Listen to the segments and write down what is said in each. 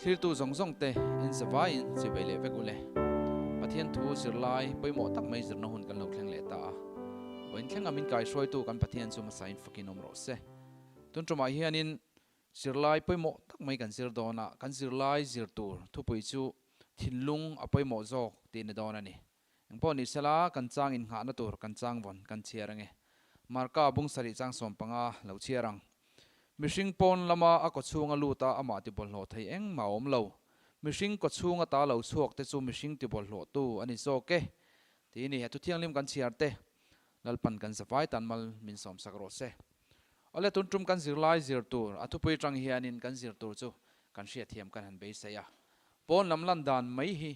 Thlirtu zawng zawng te in zavaiin chivei leh vek ule. Pathian thu zirlai pawimawh tak mai zirna hun kan lo thleng leh ta a. Vawiin thlenga min kaihruaitu kan Pathian chu hmasain fakin awm rawh se. Tun tumah hianin zirlai pawimawh tak mai kan zir dawn a, kan zirlai zir tur thupui chu thinlung a pawimawh zawk tih ni dawn a ni. Engpawh ni sela kan chang innghahna tur kan chang vawn kan chhiar ange. Marka bung sarih chang 15 lo chhiar ang. Mihring pawn lama a kawchhunga lut a amah tibawlhhlawh thei engmah a awm lo. Mihring kawchhunga ta lo chhuak te chu mihring tibawlhhlawhtu a ni zawk e. Tih ni, he thu thianghlim kan chhiar te Lalpan kan zavai tan mal min sawmsak rawh se. Awle tun tum kan zirlai zir tur a thupui atang hianin kan zir tur chu kan hriatthiam kan han beisei a. Pawn lam lan dan mai hi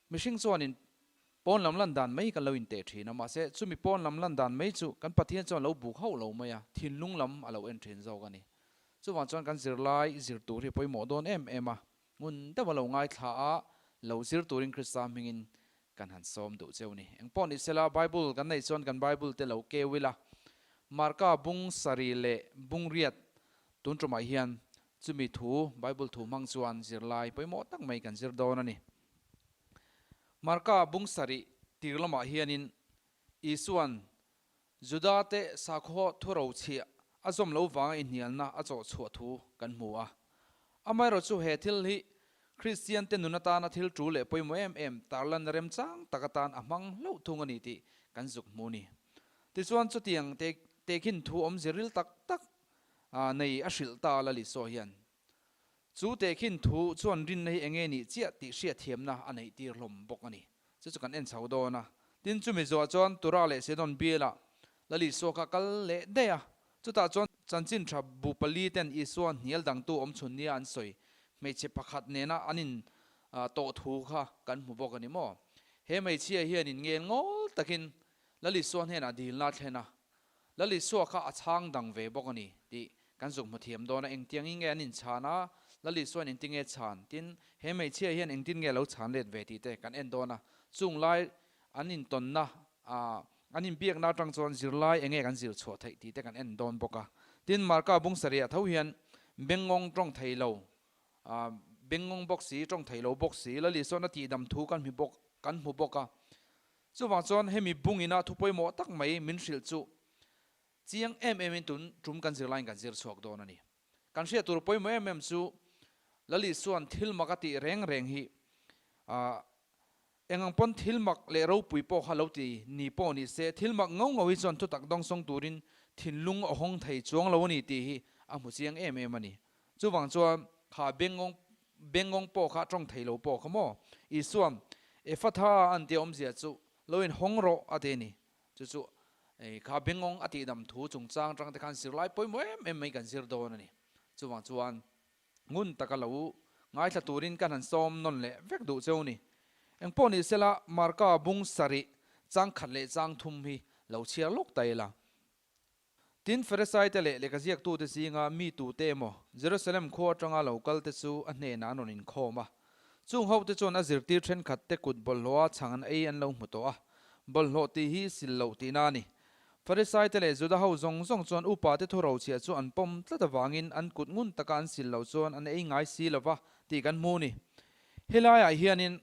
Mihring chuanin pawn lam lan dan mai kan lo inteh thin a, mahse chumi pawn lam lan dan mai chu kan Pathian chuan lo buk hauh lo mai a, thinlung lam a lo en thin zawk a ni. Chuvang chuan kan zirlai zir tur hi pawimawh dawn em em a, ngun deuha lo ngaithla a, lo zir turin Krista hmingin kan han sawm duh cheu ni. Engpawh ni sela, Bible kan neih chuan kan Bible te lo keu ila, Marka bung sarih leh bung riat tun tumah hian chumi thu, Bible thu hmang chuan zirlai pawimawh tak mai kan zir dawn a ni. Marka bung sarih tir lamah hianin Isua'n Juda-te sakhaw thuro chhiah a zawm lo vanga inhnialna a chawh chhuah thu kan hmu a. Amaherawhchu he thil hi Kristiante nun atana thil tul leh pawimawh em em tarlanna remchang tak atan a hmang hlauh thung a ni tih kan zuk hmu ni. Tichuan chutiang tehkhin thu awmzia ril tak tak nei a hrilh ta a Lal Isua hian. Chu tehkhin thu chuan rinna hi enge nih chiah tih hriatthiamna a neih tir hlawm bawk a ni. Chu chu kan en chho dawn a. Tin, chumi zuah chuan Tura leh Sidon bialah Lal Isua kha kal leh daih a. Chutah chuan chanchin tha bu pali ten Isua hnial dangtu awm chhun nia an sawi hmeichhe pakhat nena an in tawh thu kha kan hmu bawk a ni maw? He hmeichhia hianin ngel ngawl takin Lal Isua hnenah dilna a thlen a. Lal Isua kha a chhang dang ve bawk a ni tih kan zuk hmu thiam dawn a, engtiangin nge an inchhan a, Lal Isua'n engtin nge chhan? Tin, he hmeichhia hian engtin nge a lo chhan let ve tih te kan en dawn a, chung lai an intawnna, an inbiakna atang chuan zirlai enge kan zir chhuah theih tih te kan en dawn bawk a. Tin, Marka bung sarih ah tho hian bengngawng tawng thei lo, bengngawng bawk si, tawng thei lo bawk si, Lal Isua'n a tihdam thu kan hmu bawk, kan hmu bawk a. Chuvang chuan hemi bungina thu pawimawh tak mai min hrilh chu chiang em emin tun tum kan zirlaiin kan zir chhuak dawn a ni. Kan hriat tur pawimawh em em chu Lal Isua'n thil mak a tih reng reng hi eng ang pawn thil mak leh ropui pawh kha lo ti ni pawh ni se thil mak ngau ngau hi chuan thutak dawngsawng turin thinlung a hawng thei chuang lo a ni tih hi a hmu chiang em em a ni. Chuvang chuan kha bengngawng Bengngawng pawh kha tawng thei lo pawh kha maw? Isua'n, Ephatha an tih awmzia chu lo in hawng rawh a ti a ni. Chu chu kha bengngawng a tihdam thu chungchang atang te khan zirlai pawimawh em em mai kan zir dawn a ni. Chuvang chuan ngun taka lo ngaithla turin kan han sawm nawn leh vek duh cheu ni. Engpawh ni sela Marka bung sarih chang khat leh chang thum hi lo chhiar lawk ta ila. Tin, Farisaite leh lehkhaziaktute zinga mi tute emaw Jerusalem khua atanga lo kalte chu a hnenah an rawn inkhawm a. Chung hote chuan a zirtir thenkhatte kut bawlhhlawha chhang an ei an lo hmu tawh a. Bawlhhlawh tih hi sil loh tihna a ni. Farisaite leh Juda ho zawng zawng chuan upate thu rochhiah chu an pawm tlat avangin an kut ngun taka an sil loh chuan an ei ngai si lova tih kan hmu a ni. Helaiah hianin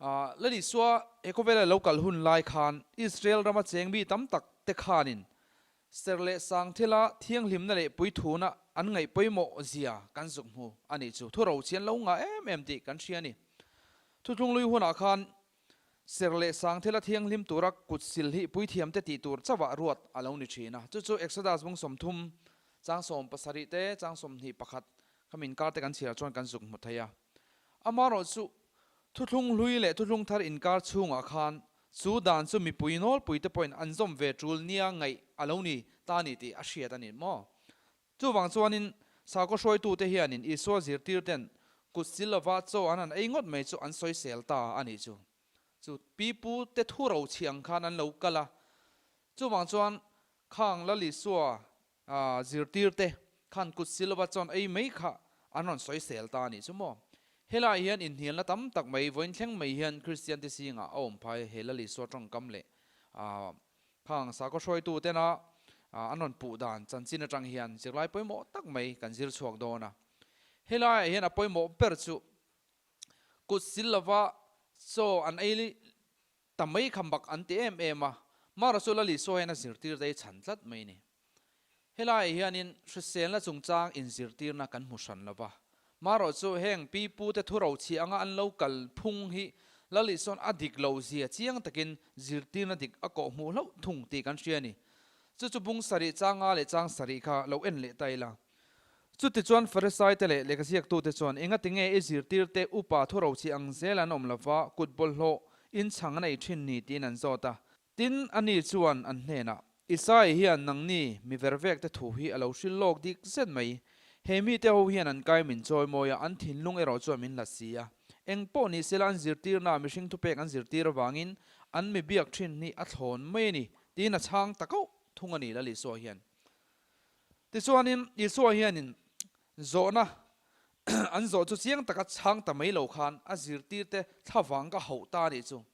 Lal Isua he khawvela lo kal hun lai khan Israel rama cheng mi tam tak te khanin ser leh sang thila thianghlimna leh puithuna an ngaih pawimawh zia kan zuk hmu a nih chu. Thu rochian lo ngah em em tih kan hria a ni. Thuthlunglui hunah khan ser leh sang thila thianghlim tura kut sil hi puithiam te tih tur chauhah ruat a lo ni thin a. Chu chu Exodus bung 30 chang 17 te chang 21 khami inkar te kan chhiar chuan kan zuk hmu thei a. Amaherawh chu Thuthlung hlui leh thuthlung thar inkar chhungah khan chu dan chu mipui nawlpuite pawhin an zawm ve tul nia ngaih a lo ni ta ni tih a hriat a ni maw? Chuvang chuanin sakhaw hruaitute hianin Isua zirtirten kut sil lova chaw an han ei ngawt mai chu an sawisel ta a nih chu. Chu pipu te thu rochhi ang khan an lo kal a. Chuvang chuan khang Lal Isua zirtirte khan kut sil lova chuan ei mai kha an rawn sawisel ta a nih chu maw? Helaiah hian inhnialna tam tak mai vawiin thleng mai hian Kristian te zingah a awm phai he Lal Isua tawngkam leh khang sakhaw hruaitu tena an rawn puh dan chanchin atang hian zirlai pawimawh tak mai kan zir chhuak dawn a. Helaiah hian a pawimawh ber chu kut sil lova chaw an ei ta mai kha mak an ti em em a, Mara chu Lali saw hian a zirtir te hi chhan tlat mai ni. Helaiah hianin hriselna chungchang inzirtirna kan hmu hran lo va, marawh chu heng pi pute thu rochhiah anga an lo kal phung hi Lali sawn a dik loh zia chiang takin zirtirna dik a kawh hmuh hlauh thung tih kan hria a ni. Chu chu bung sarih changa leh chang sarih kha lo en leh ta ila. Chutichuan Farisaite leh lehkhaziaktute chuan, Engati nge i zirtirte upa thu rochhi ang zel an awm lova kut bawlhhlawh inchhang an ei thin ni? tiin an zawt a. Tin, ani chuan an hnenah, Isai hian nangni mi vervekte thu hi a lo hrilh lawk dik zet mai. He mite ho hian an kai min chawimawi a, an thinlung erawh chuan min hlat si a. Eng pawh ni sela an zirtirnaah mihring thupek an zirtir avangin an mi biak thin hi a thlawn mai a ni, tiin a chhang ta kauh thung a ni, Lal Isua hian. Tichuanin Isua hianin zawhna an zawh chu chiang taka chhang ta mai lo khan a zirtirte thlavang ka hauh ta a nih chu.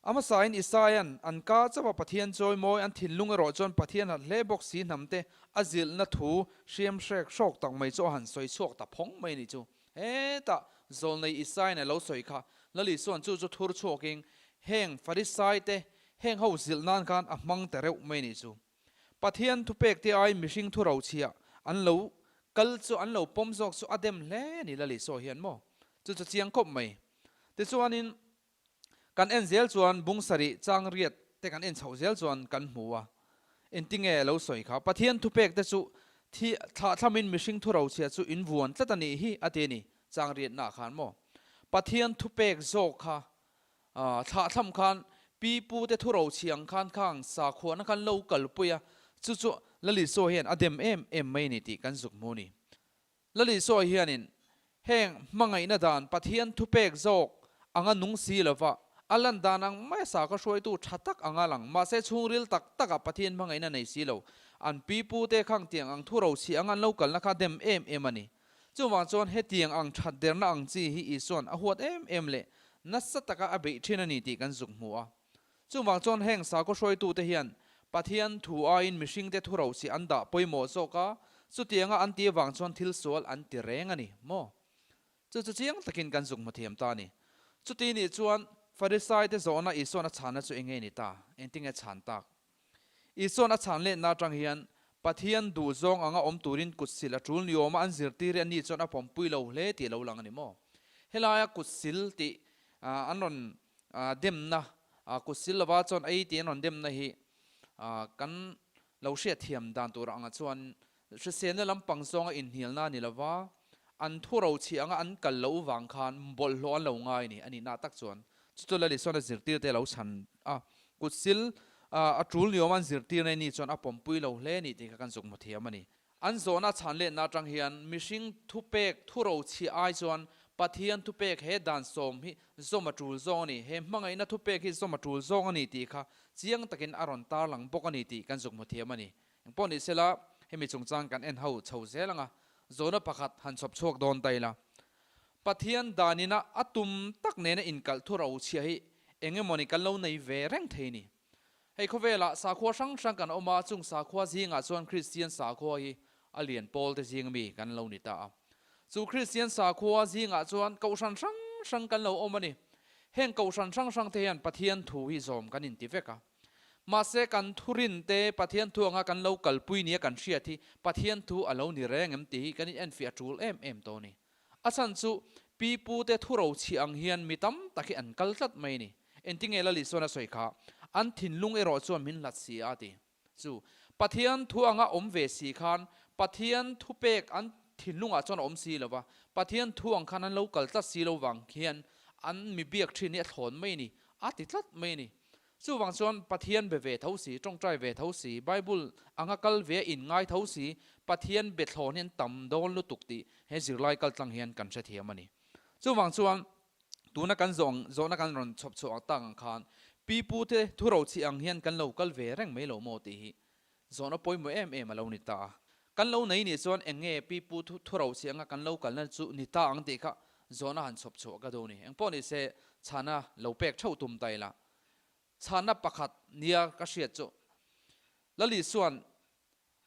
A hmasain Isaia'n an ka chauha Pathian chawimawi an thinlung erawh chuan Pathian hat hle bawk si hnamte a zilhna thu hriam hrek hrawk tak mai chu a han sawi chhuak ta phawng mai a nih chu. Hetah zawlnei Isaia'n a lo sawi kha Lal Isua'n chu chu thur chhuakin heng Farisaite heng ho zilh nan khan a hmang ta reuh mai a nih chu. Pathian thupek te ai mihring thu rochhiah an lo kal chu an lo pawm zawk chu a dem hle a ni Lali saw hian maw? Chu chu chiang khawp mai. Tichuanin kan en zel chuan bung sarih chang riat te kan en chhoh zel chuan kan hmu a, engtinge a lo sawi kha? Pathian thupek te chu thi thlahthlamin mihring thu rochhiah chu in vuan tlat a nih hi a ti a ni chang riatnaah khan maw? Pathian thupek zawk kha Thlahthlam khan pi pu te thu rochhi ang khan khang sakhuana khan lo kalpui a, chu chu Lalisua hian a dem em em mai a ni tih kan zuk hmu a ni. Lalisua hianin heng hmangaihna dan Pathian thupek zawk anga nung si lova a lan dan ang maia sakhaw hruaitu tha tak anga lang mahse chhungril tak takah Pathian hmangaihna nei si lo an pi pu te khang tiang ang thu rochhi anga an lo kalna kha dem em em a ni. Chuvang chuan hetiang ang that derna ang chi hi Isua'n a huat em em leh nasa taka a beih thin a ni tih kan zuk hmu a. Chuvang chuan heng sakhaw hruaitute hian Pathian thu aiin mihringte thu rochhi an dah pawimawh zawk a, chutianga an tih avang chuan thil sual an ti reng a ni maw? Chu chu chiang takin kan zuk hmu thiam ta a ni. Chuti nih chuan Farisaite zawhna Isua'n a chhanna chu enge ni ta? Engtinge chhan tak? Isua'n a chhan letna atang hian Pathian duh zawng anga awm turin kut sil a tul ni awma an zirtir hi ani chuan a pawmpui lo hle tih a lo lang a ni maw? Helaia kut sil tih an rawn demna, kut sil lova chuan ei tih an rawn demna hi kan lo hriatthiam dan tur angah chuan hriselna lampang zawnga inhnialna a ni lova, an thu rochhi anga an kal loh vang khan bawlhhlawh an lo ngai a ni, a nihna tak chuan chu chu Lal Isuan a zirtirte a lo chhan a, kut sil a tul ni awm an zirtirna ni chuan a pawmpui lo hle a ni tih kha kan zuk hmu thiam a ni. An zawhna chhan letna atang hian mihring thupek thu rochhi ai chuan Pathian thupek he dan sawm hi zawm a tul zawng a ni, he hmangaihna thupek hi zawm a tul zawng a ni tih kha chiang takin a rawn tarlang bawk a ni tih kan zuk hmu thiam a ni. Engpawh ni sela, hemi chungchang kan en ho chho zel ang a, zawhna pakhat han chhawp chhuak dawn ta ila. Pathian danina a tum tak nena inkalh thu rochhiah hi eng emawni kan lo nei ve reng thei ni. Hei khawvelah sakhua hrang hrang kan awm a, chung sakhua zingah chuan Kristian sakhua hi a lian pawl te zing mi kan lo ni ta a. Chu Kristian sakhua zingah chuan kohhran hrang hrang kan lo awm a ni. Heng kohhran hrang hrang te hian Pathian thu hi zawm kan inti vek a. Mahse kan thurin te Pathian thu anga kan lo kalpui nia kan hriat hi Pathian thu a lo ni reng em tih hi kan inenfiah a tul em em tawh a ni. A chhan chu pi pu te thu rochhi ang hian mi tam tak hi an kal tlat mai a ni. Engtinge Lal Isuan a sawi kha, An thinlung erawh chuan min hlat si a ti. Chu Pathian thu anga awm ve si khan Pathian thu pek an thinlungah chuan a awm si lo va, Pathian thu ang khan an lo kal tlat si lo vang khian an mi biak thin hi a thlawn mai a ni, a ti tlat mai a ni. Chuvang chuan Pathian be ve tho si, tawngtai ve tho si, Bible anga kal ve a inngai tho si, Pathian be thlawn hi an tam dawn lutuk tih he zirlai kaltlang hian kan hrethiam a ni. Chuvang chuan tuna kan zawh zawhna kan rawn chhawp chhuah ang tak ang khan pi pu te thu rochhi ang hian kan lo kal ve reng mai lo maw tih hi zawhna pawimawh em em a lo ni ta a. Kan lo nei nih chuan eng nge pi pu thu thu rochhi anga kan lo kalna chu ni ta ang tih kha zawhna han chhawp chhuah ka duh a ni. Engpawh ni se chhana lo pek theuh tum ta ila. Chhanna pakhat nia ka hriat chu Lali chuan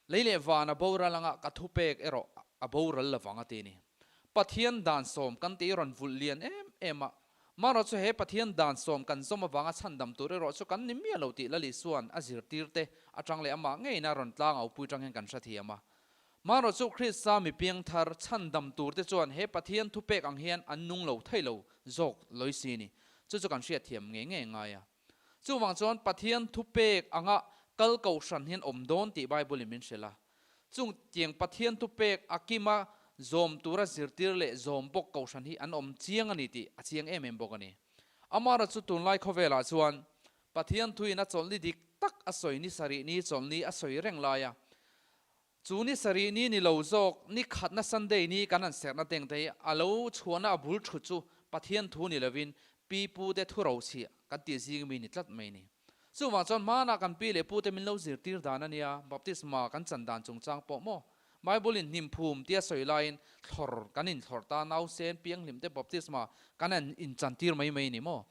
lei leh van a boral anga ka thupek erawh a boral lovang a ti a ni. Pathian dan sawm kan tih rawn vulh lian em em a, marawh chu he Pathian dan sawm kan zawm avanga chhandam tur erawh chu kan ni miah lo tih Lal Isua'n a zirtirte atang leh amah ngeiin a rawn tlang aupui tang hian kan hrethiam a. Marawh chu Krista mi piangthar chhandam turte chuan he Pathian thupek ang hian an nung lo thei lo zawk lawi si ni. Chu chu kan hriatthiam ngei ngei ngai a. Chuvang chuan Pathian thupek anga kal kohhran hian awm dawn tih Bible-in min hrilh a. Chung tiang Pathian thupek a kima zawm tura zirtir leh zawm bawk kohhran hi an awm chiang a ni tih a chiang em em bawk a ni. Amaherawhchu chu tunlai khawvelah chuan Pathian thuin a chawlhni dik tak a sawi ni sarih ni chawlhni a sawi reng lai a, chu ni sarih ni ni lo zawk ni khatna Sunday ni kan han serhna teng te hi a lo chhuahna a bul thut chu Pathian thu ni lovin pi pu te thu rochhiah kan tih zing mi ni tlat mai ni. Chuvang chuan hmanah kan pi leh pute min lo zirtir dan a nia, baptisma kan chan dan chungchang pawh maw? Bible in hnim phum tia sawi laiin thlawr kan inthlawr ta, nausen pianghlim te baptisma kan han inchantir mai mai ni maw?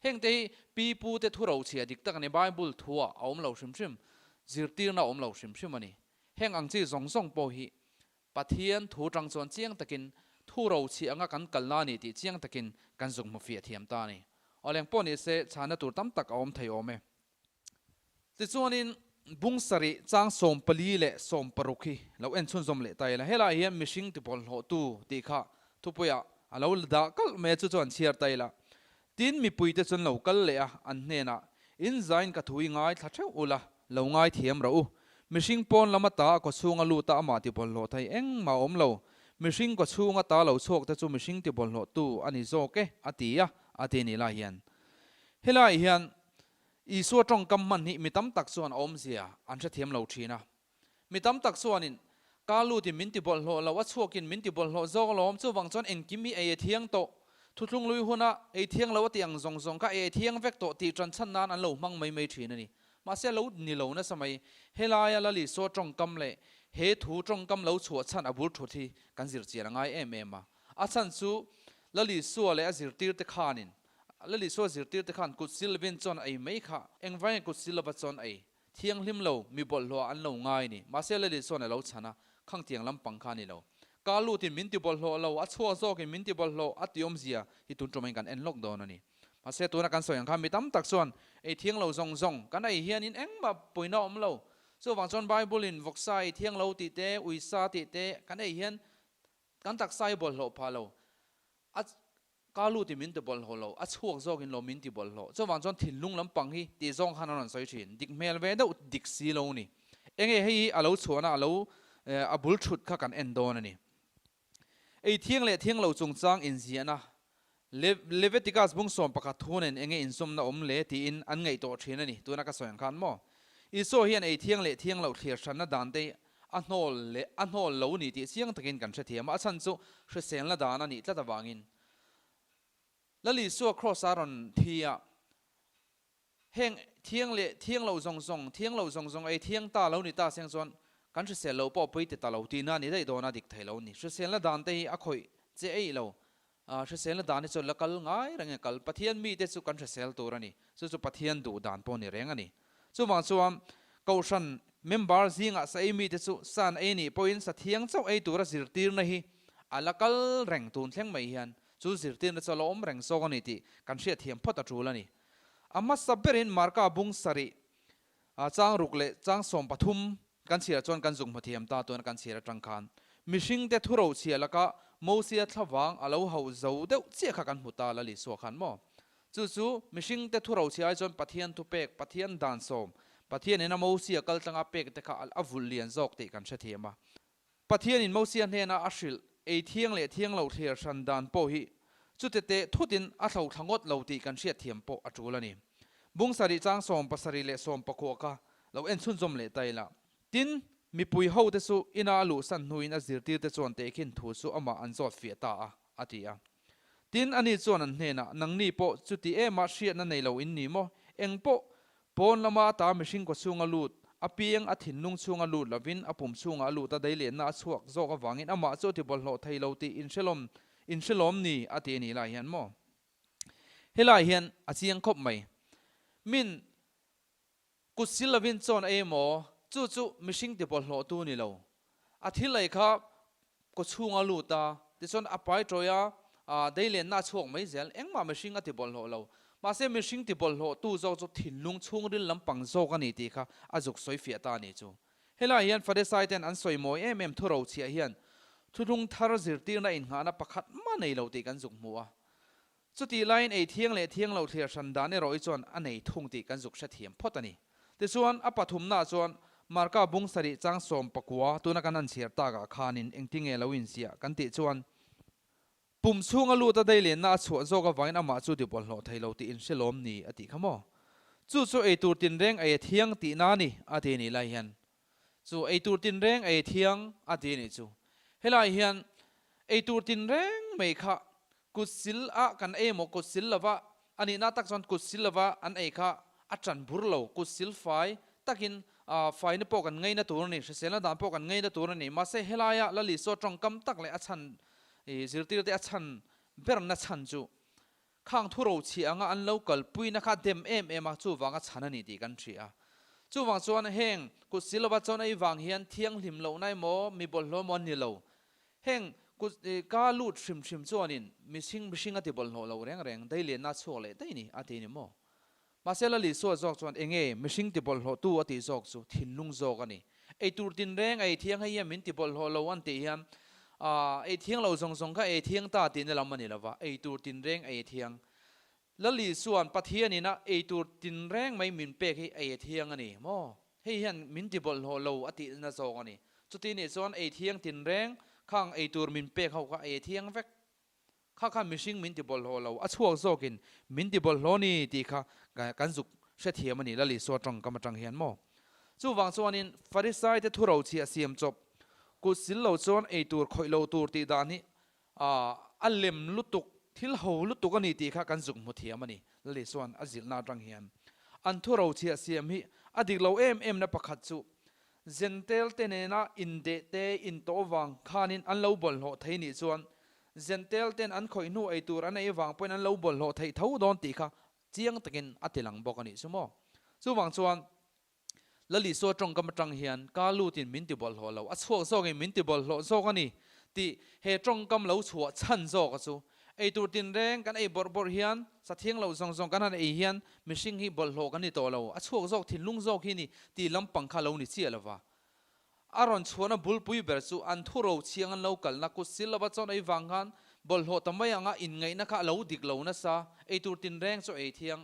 Heng te hi pi pute thu rochhiah dik tak a ni, Bible thuah a awm lo hrim hrim, zirtirna a awm lo hrim hrim a ni. Heng ang chi zawng zawng pawh hi Pathian thu tang chuan chiang takin thu rochhiah anga kan kalna a ni tih chiang takin kan zuk hmu fiah thiam ta a ni. Awleng pawh ni se chhana tur tam tak a awm thei awm e. Tichuanin bung sarih chang 14 leh 16 hi lo en chhunzawm leh ta ila. Helaiah hian mihring tibawlhhlawhtu tih kha thupuiah a lo la dah kalh mai a, chu chu an chhiar ta ila. Tin, mipuite chuan lo kal leh a, an hnenah, In zain ka thu i ngaithla theuh ula, lo ngaithiam rawh u. Mihring pawn lam ata a kawchhung a lut a, amah tibawlhhlawh thei engmah a awm lo. Mihring kawchhung ata lo chhuak te chu mihring tibawlhhlawhtu a ni zawk e, a ti a, a ti ni lai hian. Helaiah hian Isua tawngkam hman hi mi tam tak chuan a awmzia an hrethiam lo thin a. Mi tam tak chuanin, Ka lutin min ti bawlhhlawh lo, a chhuakin min ti bawlhhlawh zawk alawm, chuvang chuan engkim hi ei a thiang tawh. Thuthlung lui huna ei thiang lo a tih ang zawng zawng kha ei a thiang vek tawh tih ṭan chhan nan an lo hmang mai mai ṭhin a ni. Mahse a lo ni lo nasa mai. Helaia Lalisua ṭawngkam leh he thu ṭawngkam lo chhuah chhan a bul ṭhut hi kan zir chian a ngai em em a. A chhan chu Lalisua leh a zirtirte khanin Lalisua zirtirte khan kut silvin chuan a ei mai kha, engvangin kut silova chuan a ei? Thianghlim lo, mi bawlhhlawh an lo ngai ni. Mahse Lali chuan a lo chhan a, khang tiang lampang kha a ni lo. Ka lutin min ti bawlhhlawh lo, a chhuak zawkin min ti bawlhhlawh a ti awmzia hi tun ṭumain kan en lawk dawn a ni. Mahse tuna kan sawi ang khan mi tam tak chuan ei thiang lo zawng zawng kan ei hianin engmah puina a awm lo. Chuvang chuan Bible-in vawksa ei thiang lo tih te, uisa tih te kan ei hian kan taksa hi bawlhhlawh phah lo. A Ka lut in min ti bawlhhlawh lo, a chhuak zawk in lo min ti bawlhhlawh. Chuvang chuan thinlung lampang hi tih zawng khan an rawn sawi thin. Dik hmel ve deuh dik si lo ni. Enge hei hi a lo chhuahna a lo a bul thut kha kan en dawn a ni. Ei thiang leh thiang lo chungchang inziahna Leviticus bung 11 thu nen enge inzawmna awm le tiin an ngaihtuah thin a ni. Tuna ka sawi ang khan maw? Isua hian ei thiang leh thiang loh thlir hranna dan te A hnawl leh a hnawl lo ni tih chiang takin kan hrethiam a, a chhan chu hriselna dan a nih tlat avangin. Lal Isua Kraws a rawn thi a, heng thiang leh thiang lo zawng zawng, thiang lo zawng zawng ei thiang ta lo ni ta seng chuan kan hrisel lo pawh pawi ti ta lo tihna a ni daih dawn a, dik thei lo a ni. Hriselna dan te hi a khawih che eih lo, hriselna dan hi chu la kal ngai reng e kal. Pathian mite chu kan hrisel tur a ni, chu chu Pathian duh dan pawh a ni reng a ni. Chuvang chuan Kohhran member zingah sa ei mite chu san ei nih pawhin sa thiang chauh ei tura zirtirna hi a la kal reng tun thleng mai hian chu zirtirna chu a la awm reng zawk a ni tih kan hriatthiam phawt a tul a ni. A hmasa berin Marka bung sarih chang ruk leh chang 13 kan chhiar chuan kan zuk hmu thiam ta tuna kan chhiar atang khan mihringte thurochhia laka Mosia thlavang a lo hauh zo deuh chiah kha kan hmu ta Lal Isua khan maw? Chu chu mihringte thu rochhi ai chuan Pathian thupek, Pathian dan sawm, Pathianin a Mosia kal tlanga pek te kha a vulh lian zawk tih kan hrethiam a. Pathianin Mosia hnena a hrilh ei thiang leh thiang lo thlir hran dan pawh hi chute teh thutin a thlo thla ngawt lo tih kan hriatthiam pawh a tul a ni. Bung sarih chang 70 leh 19 kha lo en chhunzawm leh ta ila. Tin, mipui hote chu ina a luhsan hnuin a zirtirte chuan tehkhin thu chu amah an zawt fiah ta a, a ti a. Tin, ani chuan an hnenah, Nangni pawh chuti ema hriatna nei lo in ni maw? Eng pawh pawn lama ata mihring kaw chhunga lut, a piang a thinlung chhunga lut lovin a pum chhungah a lut a, deilenna a chhuak zawk avangin amah chu a ti bawlhhlawh thei lo tih inhrelawm inhrelawm ni, a ti a nih lai hian maw? Helai hian a chiang khawp mai. Min Kut sil lovin chawn ei maw? Chu chu mihring ti bawlhhlawhtu ni lo. A thil ei kha kaw chhunga lut a, Tichuan a pai tawi a, dei lenna a chhuak mai zel. Engmah mihring a ti bawlhhlawh lo. Mahse mihring ti bawlhhlawhtu zawk chu thinlung chhungril lampang zawk a ni tih kha a zuk sawi fiah ta a ni chu. Helaiah hian Farisai ten an sawi mawi em em thurochhiah hian thuthlung thar zirtirna innghahna pakhat mah nei lo tih kan zuk hmu a. Chutih laiin ei thiang leh thiang lo thliar hran dan erawh hi chuan a nei thung tih kan zuk hrethiam phawt a ni. Tichuan, a pathumnaah chuan Marka bung sarih chang 19 tuna kan han chhiar takah khanin engtinge lo inziah kan tih chuan, Pum chhunga lut a dailenna a chhuah zawk avangin amah chu ti bawlhhlawh thei lo tih inhre lawm ni a tih kha maw? Chu chu eitur tinreng ei a thiang tihna a ni a ti nih lai hian chu eitur tinreng ei a thiang a ti nih chu helai hian eitur tinreng mai kha kut sil a kan ei emaw kut sil lova a nihna tak chuan kut sil lova an ei kha a tan bur lo kut sil fai takin faina pawh kan ngaina tur a ni hriselna dan pawh kan ngaina tur a ni mahse helaia Lalisua tawngkam tak leh a chhan zirtirte a chhan berna chhan chu Khang thu rochhi anga an lo kalpuina kha dem em em a, chuvanga chhan a ni tih kan hria. Chuvang chuan heng kut si lova chuan ei vang hian thianghlim lohna emaw mi bawlhhlawh emaw an ni lo. Heng kut ka lut hrim hrim chuanin mihring mihring a ti bawlhhlawh lo reng reng, dailianna a chhuak leh daih ni a ti ni maw? Mahse Lal Isua zawk chuan enge mihring ti bawlhhlawhtu a tih zawk chu thinlung zawk a ni. Eitur tinreng ei thiang hei hian min ti bawlhhlawh lo an tih hian ei thiang lo zawng zawng kha ei thiang ta tihna lam a ni lova, eitur tinreng ei thiang. Lal Isua'n Pathianin a eitur tinreng mai min pek hi ei thiang a ni maw? Hei hian min ti bawlhhlawh lo a tihna zawk a ni. Chuti nih chuan ei thiang tinreng khang eitur min pek ho kha ei thiang vek. Kha kha mihring min ti bawlhhlawh lo, a chhuak zawkin min ti bawlhhlawh ni tih kha kan zuk hrethiam a ni Lal Isua tawngkam atang hian maw? Chuvang chuanin Farisai te thurochhiah siam chawp kut sil lo chuan ei tur khawih lo tur tih dan hi a lem lutuk, thil ho lutuk a ni tih kha kan zuk hmu thiam a ni Lal Isua'n a zilhna atang hian. An thurochhiah siam hi a dik lo em em na pakhat chu Zentel te nena indeh te intawh vang khanin an lo bawlhhlawh thei nih chuan Zentel ten an khawih hnu ei tur an ei vang pawhin an lo bawlhhlawh theih tho dawn tih kha chiang takin a ti lang bawk a nih chu maw. Chuvang chuan Lal Isua tawngkam atang hian ka lutin min ti bawlhhlawh lo, a chhuak zawkin min ti bawlhhlawh zawk a ni tih he tawngkam lo chhuah chhan zawk a chu. Ei tur tinreng kan ei bawrh bawrh hian, sa thiang lo zawng zawng kan han ei hian mihring hi bawlhhlawh kan ni tawh lo, a chhuak zawk thinlung zawk hi ni tih lampang kha lo ni chiah lova. A rawn chhuahna bulpui ber chu an thu ro chhiang an lo kalna kut sil lova chuan ei vang khan bawlhhlawh ta mai anga inngaihna kha a lo dik lo nasa, ei tur tinreng chu ei thiang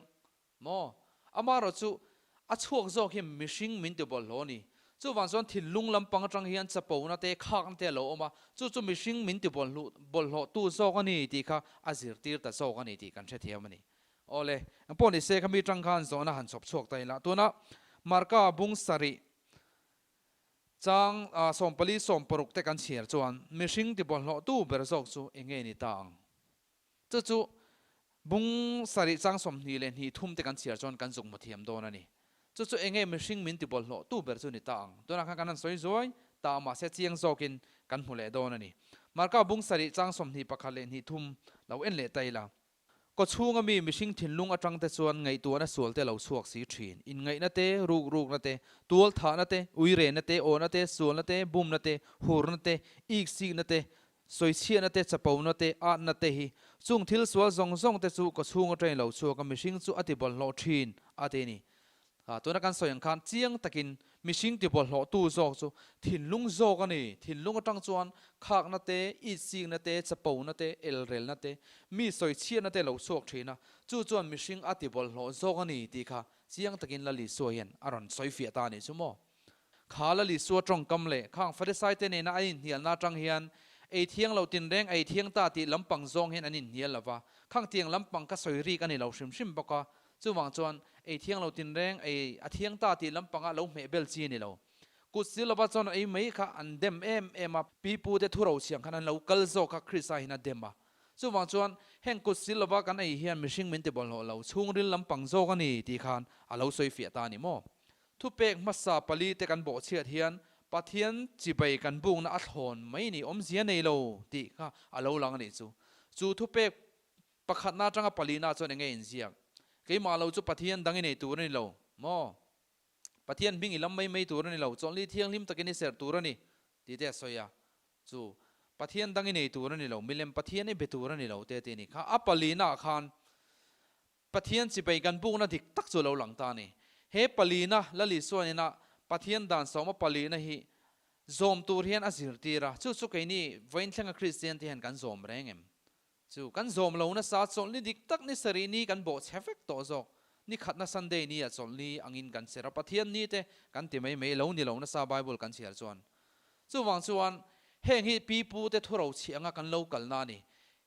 Maw? Amaherawh chu a chhuak zawk hi mihring min ti bawlhhlawh a ni. Chuvang chuan thinlung lampang atang hian chapona te, khakna te a lo awm a, chu chu mihring min ti bawlhhlawh tu zawk a ni tih kha a zirtir ta zawk a ni tih kan hrethiam a ni. Awle, engpawh ni se khami tang khan zawhna han chhawp chhuak ta ila. Tuna Marka bung sarih chang 14 16 te kan chhiar chuan mihring ti bawlhhlawh tu ber zawk chu enge ni ta ang? Chu chu bung sarih chang 22 thum te kan chhiar chuan kan zuk hmu thiam dawn a ni. Chu chu enge mihring min ti bawlhhlawh tu ber chu ni ta ang. Tunah khan kan han sawi zuai ta mahse chiang zawkin kan hmu leh dawn a ni. Marka bung sarih chang 21 leh hnih thum lo en leh ta ila. Kaw chhunga mi mihring thinlung atang te chuan ngaihtuahna sual te lo chhuak si thin. Inngaihna te, rukrukna te, tual thahna te, uirehna te, awhna te, sualna te, bumna te, hurna te, iksikna te, Sawichhiahna te, chapona te, atna te hi chung thil sual zawng zawng te chu ka chhung atangin lo chhuak a, mihring chu a ti bawlhhlawh thin a ti a ni. Tuna kan sawi ang khan chiang takin mihring ti bawlhhlawh tu zawk chu thinlung zawk a ni. Thinlung atang chuan khakna te, itsikna te, chapona te, elrelna te, mi sawichhiahna te lo chhuak thin a, chu chuan mihring a ti bawlhhlawh zawk a ni tih kha chiang takin Lal Isua hian a rawn sawifiah ta a nih chu maw. Kha Lal Isua tawngkam leh khang Farisaite nena an inhnialna atang hian ei thiang lo tinreng ei thiang ta tih lampang zawng hian an inhnial lo va, khang tiang lampang ka sawi rik a ni lo hrim hrim bawk a, chuvang chuan ei thiang lo tinreng ei a thiang ta tih lampanga lo hmeh bel chi a ni lo. Kut si lova chuan ei mai kha an dem em em a, pipute thu rochhiang khan an lo kal zawk kha Krista hian a dem a. Chuvang chuan heng kut si lova kan ei hian mihring min ti bawlhhlawh lo, chhungril lampang zawk a ni tih khan a lo sawi fiah ta a ni maw? Thupek hmasa pali te kan bawhchhiat hian Pathian chibai kan bukna a thlawn mai ni awmzia nei lo tih kha a lo lang a nih chu. Chu thupek pakhatna atanga palina chuan enge inziak? Keimah lo chu Pathian dang i nei tur a ni lo maw? Pathian hming i lam mai mai tur a ni lo, chawlhni thianghlim takin i serh tur a ni tih te a sawi a. Chu. Pathian dang i nei tur a ni lo, milem Pathian i be tur a ni lo te ti a ni kha. A palina ah khan Pathian chibai kan bukna dik tak chu a lo lang ta a ni. He palina Lal Isua nena Pathian dan sawma palina hi zawm tur hian a zirtir a, chu chu keini vawiin thlenga Kristian te hian kan zawm reng em? Chu kan zawm lo nasa chawlhni dik tak ni sarih ni kan bawh chhe vek tawh zawk. Ni khatna Sunday ni ah chawlhni angin kan ser a, Pathian ni te kan ti mai mai lo ni lo nasa Bible kan chhiar chuan. Chuvang chuan heng hi pi pu te thuro chhi anga kan lo kalna a ni.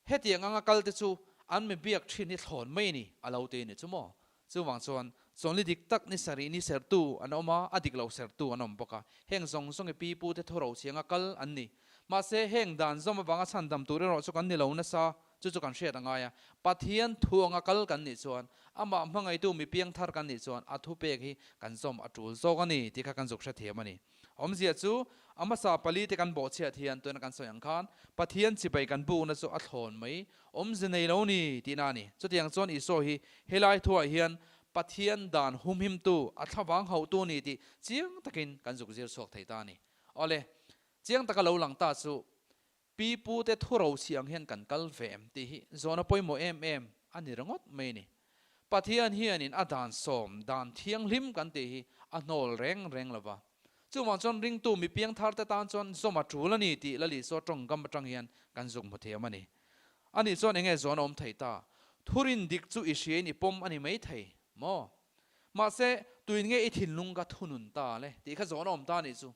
Hetiang anga kal te chu an mi biak thin hi thlawn mai ni a lo ti ni chu maw? Chuvang chuan chawlhni dik tak ni sarih ni sertu an awm a, a dik lo sertu an awm bawk a. Heng zawng zawng hi pi pu te thuro chhi anga kal an ni. Mahse heng dan zawm avanga chhandam tur erawh chu kan ni lo nasa, chu chu kan hriat a ngai a. Pathian thu anga kal kan nih chuan, amah hmangaitu mi piangthar kan nih chuan a thupek hi kan zawm a tul zawk a ni tih kha kan zuk hrethiam a ni. Awmzia chu, a hmasa pali te kan bawhchhiat hian tuna kan sawi ang khan Pathian chibai kan bukna chu a thlawn mai, awmze nei lo ni tihna a ni. Chutiang chuan Isua hi helai thuah hian Pathian dan humhimtu, a thlavang hauhtu ni tih chiang takin kan zuk zir chhuak thei ta a ni. Awle, chiang taka lo lang ta chu pi pu te thu rochhi ang hian kan kal ve em tih hi zawhna pawimawh em em a ni ringawt mai a ni. Pathian hianin a dan sawm, dan thianghlim kan tih hi a hnawl reng reng lo va. Chuvang chuan ringtu mi piangthar te tan chuan zawm a tul a ni tih Lalisua tawngkam atang hian kan zuk hmu thiam a ni. Ani chuan enge zawn a awm thei ta? Thurin dik chu i hriain i pawm a ni mai thei maw? Mahse, tuin nge i thinlung ka thunun ta le tih kha zawn a awm ta a nih chu.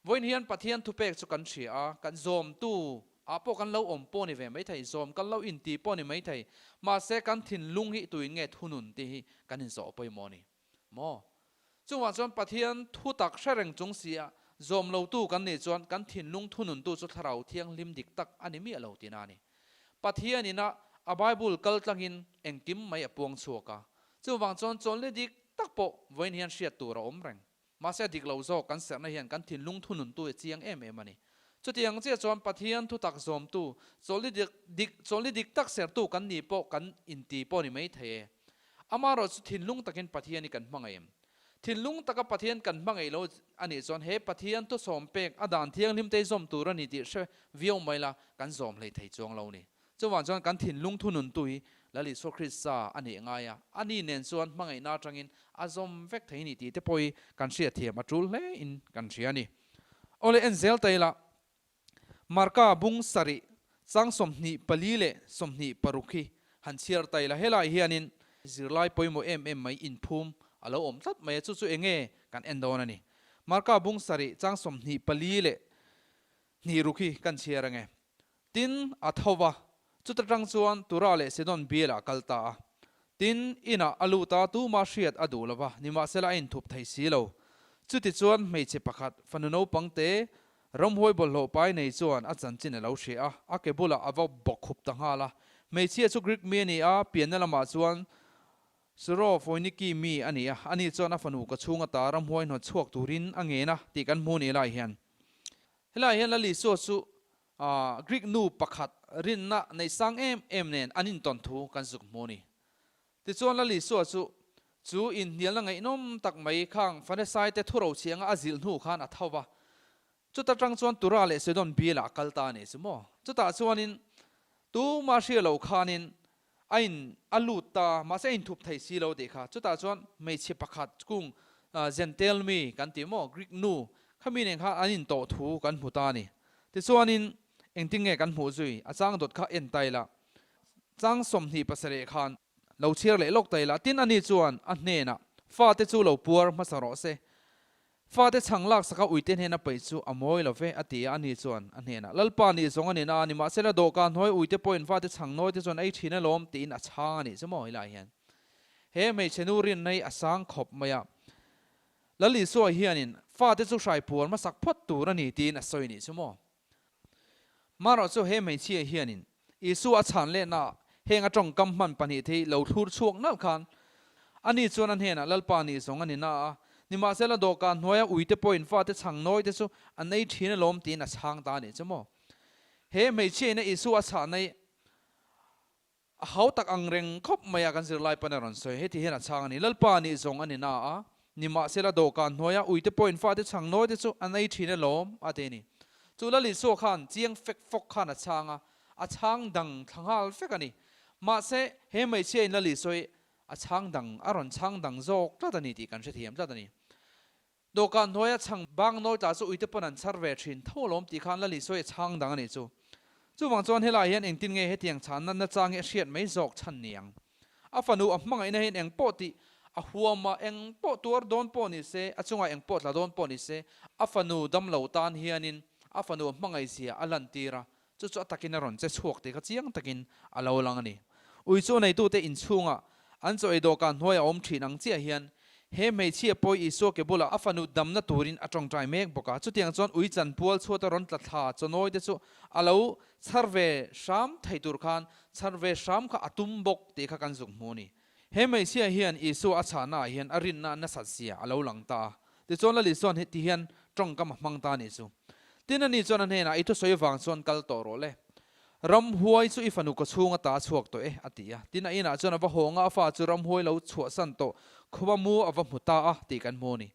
Vawiin hian Pathian thupek chu kan hria a, kan zawmtu ah pawh kan lo awm pawh ni ve mai thei, zawm kan lo inti pawh ni mai thei, mahse kan thinlung hi tuin nge thunun tih hi kan inzawh pawimawh a ni maw? Chungah chuan Pathian thu tak hre reng chung si a, zawm lotu kan nih chuan kan thinlung thununtu chu Thlarau Thianghlim dik tak a ni miah lo tihna a ni. Pathian ina a Bible kal tlangin engkim mai a puang chhuak a, chuvang chuan chawlhni dik tak pawh vawiin hian hriat tur a awm reng. Mahse a dik lo zawk kan serhna hian kan thinlung thununtu a chiang em em a ni. Chutiang chiah chuan Pathian thutak zawmtu, chawlhni dik dik chawlhni dik tak serhtu kan ni pawh kan inti pawh ni mai thei e. Amaherawh chu thinlung takin Pathian hi kan hmangaih em? Thinlung taka Pathian kan hmangaih lo a nih chuan he Pathian thusawm pek a dan thianghlim te hi zawm tur a ni tih hre viau mai la kan zawm hlei thei chuang lo ni. Chuvang chuan kan thinlung thununtu hi Lal Isua Krista a nih ngai a, ani nen chuan hmangaihna atangin a zawm vek thei ni tih te pawh hi kan hriatthiam a tul hle in kan hria a ni. Awle en zel ta ila, Marka bung sarih chang 24 leh 26 hi han chhiar ta ila, helai hianin zirlai pawimawh em em mai inphum a lo awm tlat mai a, chu chu enge kan en dawn a ni. Marka bung sarih chang 24 leh hnih ruk hi kan chhiar ange. Tin, a tho va, chuta tang chuan Tura leh Sidon bialah a kal ta a. Tin, inah a lut a, tuma hriat a duh lo va, nimahsela a inthup thei si lo. Chutichuan hmeichhe pakhat, fanu naupang te, ramhuai bawlhhlawh pai nei chuan a chanchin a lo hria a, a ke bulah a va bawkkhup ta nghal a. Hmeichhia chu Greek mi a ni a, pianna lamah chuan Suro Foiniki mi a ni a, ani chuan a fanu ka chhung ata ramhuai hnawt chhuak turin a ngen a tih kan hmu ni lai hian. Helaiah hian Lal Isua chu Greek nu pakhat rinna nei sang em em nen an intawn thu kan zuk hmu a ni. Tichuan Lal Isua chu chu inhnialna ngaihnawm tak mai khang Farisai te thuro chhi anga a zilh hnu khan a tho va. Chuta tang chuan Tura leh Sidon bialah a kal ta a ni chu maw. Chutah chuanin tumah hria lo khanin a in a lut ta, mahse a inthup thei si lo tih kha. Chutah chuan hmeichhe pakhat kung Gentile mi kan tih maw, Greek nu, khami nen khan an intawh thu kan hmu ta a ni. Tichuanin engtin nge kan hmuh zui? A chang dawt kha en ta ila. Chang 27 khan lo chhiar leh lawk ta ila. Tin ani chuan a hnenah, Fate chu lo puar hmasa rawh se. Fate chhang lak saka uite hnena paih chu a mawi lo ve, a ti a, ani chuan a hnenah, Lalpa nih zawng a ni na, nimahsela dawhkan hnuai uite pawhin fate chhang nawi te chuan ei thin alawm, tiin a chhang a nih chu maw helai hian he hmeichhe nu rinna hi a sang khawp mai a. Lal Isua hianin fate chu hrai puar hmasak phawt tur a ni tiin a sawi nih chu maw. Marawh chu he hmeichhia hianin Isua a chhan lehna heng a tawngkam hman pahnih thei lo thlur chhuak nalh khan ani chuan a hnenah Lalpa nih zawng a ni na a, nimahsela dawhkan hnuaia uite pawhin fate chhang nawi te chu an ei thin alawm tiin a chhang ta a nih chu maw. He hmeichhia ina Isua a chhahna hi A hau tak ang reng khawp mai a kan zirlai pawn a rawn sawi. Heti hian a chhang a ni, Lalpa nih zawng a ni na a, nimahsela dawhkan hnuaia uite pawhin fate chhang nawi te chu an ei thin alawm, a ti a ni. Chu Lal Isua khan chiang fek fawk khan a chhang a, a chhang dang thla nghal vek a ni. Mahse, he hmeichhia in Lal Isua hi a chhang dang, a rawn chhang dang zawk tlat a ni tih kan hrethiam tlat a ni. Dawhkan hnuaia chhang bang nawi tla chu uite pawn an chhar ve thin tho alawm tih khan Lal Isua hi a chhang dang a nih chu. Chuvang chuan helaiah hian engtin nge hetiang chhanna nachang hi a hriat mai zawk chhan ni ang? A fanu a hmangaihna hian eng pawh tih a huam a, eng pawh tuar dawn pawh ni se, a chungah eng pawh tla dawn pawh ni se, a fanu damlo tan hianin a fanu a hmangaihzia a lantir a, chu chu a takin a rawn che chhuak tih kha chiang takin a lo lang a ni. Ui chu neitute inchhungah an chaw ei dawhkan hnuaiah a awm thin ang chiah hian He hmeichhia pawi Isua ke bulah a fanu damna turin a tawngtai mek bawk a. Chutiang chuan ui chanpual chhuata rawn tla thla chawnawi te chu a lo chhar ve hram thei tur khan chhar ve hram kha a tum bawk tih kha kan zuk hmu a ni. He hmeichhia hian Isua a chhahnaah hian a rinna nasat zia a lo lang ta a. Tichuan Lal Isua'n heti hian tawngkam a hmang ta a nih chu. Tin ani chuan a hnenah, I thusawi vang chuan kal tawh rawh le. Ramhuai chu i fanu ka chhung ata a chhuak tawh e, a ti a. Tin, a inah chuan a va hawng a, a fa chu ramhuai lo chhuahsan tawh khuma mu a va hmu ta a tih kan hmu a ni.